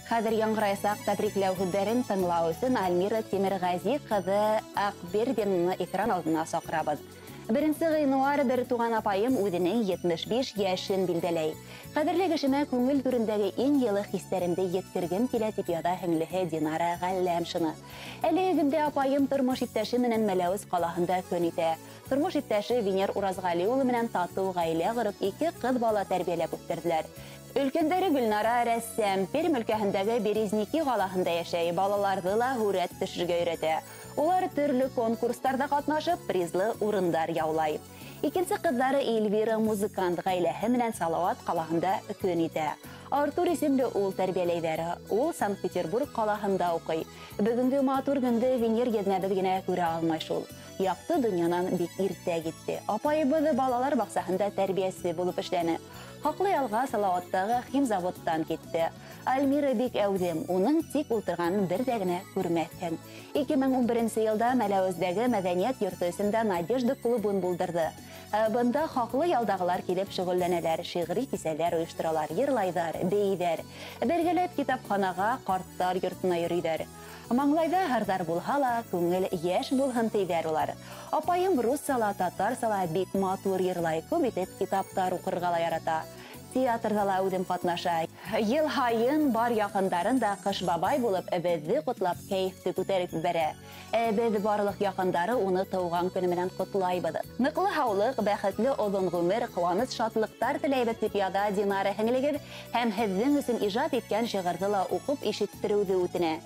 Хәҙер яңғыраясаҡ тәбрикләү һүҙҙәрен тыңлау өсөн Альмира Тимерғәзи ҡыҙы Аҡбирҙинаны экран алдына саҡырабыҙ. 1 ғинуар бер туған апайым үҙенең 75 йәшен билдәләй. Ҡәҙерле кешемә күңел түрендәге иң йылы хистәремде еткергем килә, тип яҙа һеңлеһе Динара Ғәлләмшина. Әлеге көндә апайым тормош иптәше менән Мәләүез ҡалаһында көн итә. Тормош иптәше Венер Уразғали улы менән татыу ғаилә ҡороп, 2 ҡыҙ бала тәрбиәләп үҫтерҙеләр. Өлкәндәре Гөлнара рәссам, Пермь өлкәһендәге Березники ҡалаһында йәшәй, балаларҙы ла һүрәт төшөргә өйрәтә. Улар төрлө конкурстарҙа ҡатнашып, призлы урындар яулай. Икенсе ҡыҙҙары Эльвира музыкант, ғаиләһе менән Салауат ҡалаһында көн итә. Артур исемле ул тәрбиәләйҙәр. Ул Санкт-Петербург ҡалаһында уҡый. Бөгөнгө матур көндө Венер еҙнәбеҙ генә күрә алмай шул. Яҡты донъянан бик иртә китте. Апайыбыҙ балалар баҡсаһында тәрбиәсе булып эшләне. Хаҡлы ялға Салауаттағы химзаводтан китте. Альмира бик әүҙем, уның тик ултырғанын бер ҙә генә күрмәҫһең. 2011 йылда Мәләүездәге мәҙәниәт йорто эсендә Надежда клубын булдырҙы. Бында хаҡлы ялдағылар килеп шөғөлләнәләр, шиғри кисәләр ойошторалар, йырлайҙар, бейҙәр. Бергәләп китапханаға, ҡарттар йортона йөрөйҙәр. Маңлайҙа һырҙар булһа ла, күңел йәш булһын тейҙәр улар. Апайым руссала, татарсала бик матур йырлай, күп итеп китаптар уҡырға ла ярата. Театрҙа ла үҙем ҡатнаша. Йыл һайын бар яҡындарын да Ҡыш бабай булып, беҙҙе ҡотлап, кәйефте күтәреп ебәрә. Беҙ барлыҡ яҡындары уны тыуған көнө менән ҡотлайбыҙ. Ныҡлы һаулыҡ, бәхетле оҙон ғүмер, ҡыуаныс, шатлыҡтар теләйбеҙ, тип яҙа Динара һеңлегеҙ һәм һеҙҙең өсөн ижад иткән шиғырҙы ла уҡып ишеттереүҙе үтенә.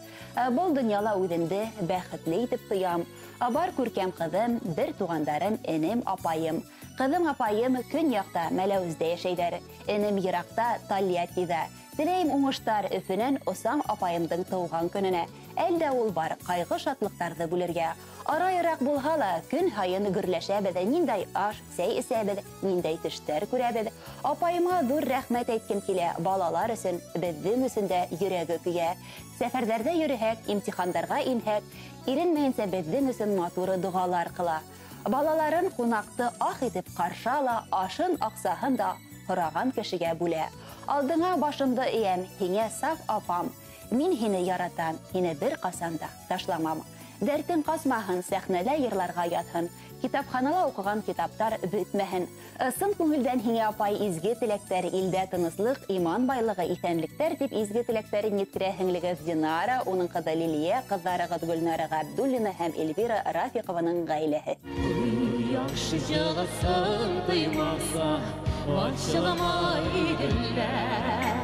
Был донъяла үҙемде бәхетле итеп тоям. Бар күркәм ҡыҙым, бер туғандарым, энем, апайым. Ҡыҙым, апайым көньяҡта, Мәләүездә йәшәйҙәр. Энем йыраҡта, Тольяттиҙа. Теләйем уңыштар, Өфөнән осам апайымдың тыуған көнөнә. Әлдә ул бар, ҡайғы шатлыҡтарҙы бүлергә. Ара йыраҡ булһа ла, көн һайын гөрләшәбеҙ, ниндәй аш, сәй эсәбеҙ, ниндәй төштәр күрәбеҙ. Апайыма ҙур рәхмәт әйткем килә, балалар өсөн, беҙҙең өсөн дә йөрәге көйә. Сәфәрҙәрҙә йөрөһәк, имтихандарға инһәк, иренмәйенсә беҙҙең өсөн матур доғалар ҡыла. Балаларын ҡунаҡты ах итеп ҡаршы ала, ашын, аҡсаһын да һораған кешегә бүлә. Алдыңа башымды эйәм, һиңә саф апам. Мин һине яратам, һине бер ҡасан да ташламам. Дәртең ҡасмаһын, сәхнәлә йырларға яҙһын, китапханала уҡыған китаптар бөтмәһен. Ысын күңелдән һиңә апай изге теләктәр, илдә тыныслыҡ, иман байлығы, иҫәнлектәр тип изге теләктәрен еткерә һеңлегеҙ Динара, уның ҡыҙы Лилиә, ҡыҙҙарығыҙ Гөлнара Ғабдуллина һәм Эльвира Рафиҡованың ғаиләһе. Яҡшы йылысын тоймаһа, борсолмай иделәр.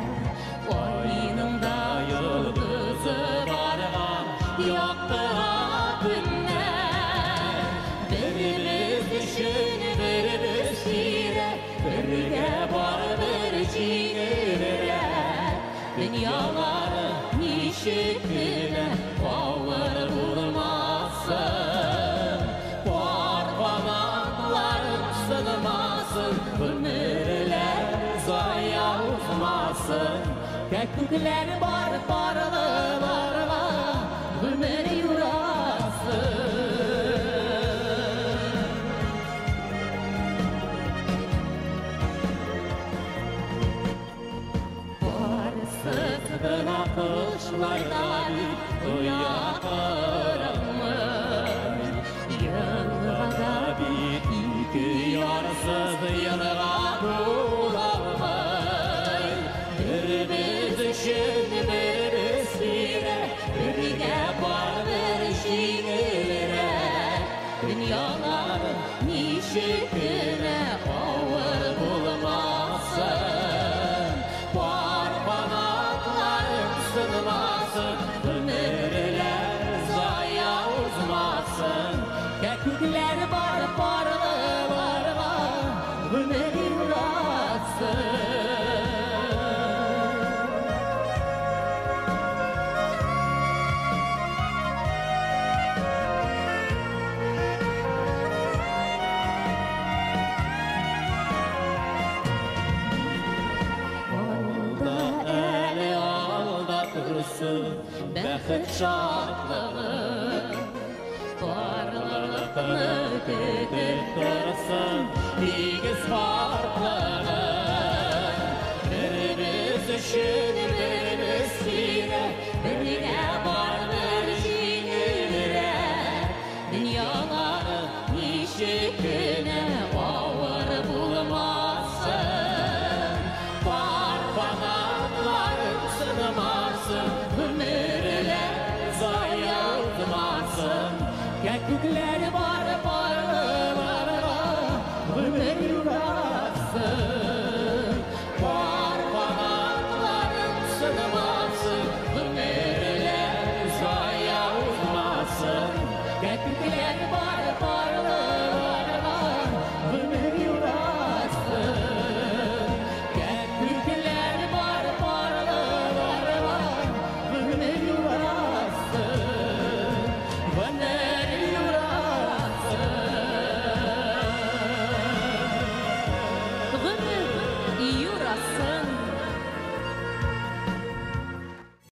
Айның да йолдоҙо барған яҡтыға көннәр. Беребеҙ өсөн беребеҙ һирәк, бергә барыбер еңелерәк. Донъялар нисек кенә ауыр булмаһын, пар ҡанатларың сынмаһын, ғүмерләр зая уҙмаһын. Кәкүкләр бар парлыларға ғүмер юрасын. Барсыз ғына ҡошларҙа бит оя ҡорамын. Йылғада бит ике ярсыҙ йылға булалмай. Беребеҙ өсөн беребеҙ һирәк, бергә барыбер еңелерәк. Донъялар нисек кенә ауыр булмаһын, пар ҡанатларың сынмаһын, ғүмерләр зая уҙмаһын. Кәкүкләр бар парлыларға ғүмер юрасын. Алда әле алда торсын бәхет шатлығы, парлылыҡны көтөп торсын тигеҙ ҡартлығы. Беребеҙ өсөн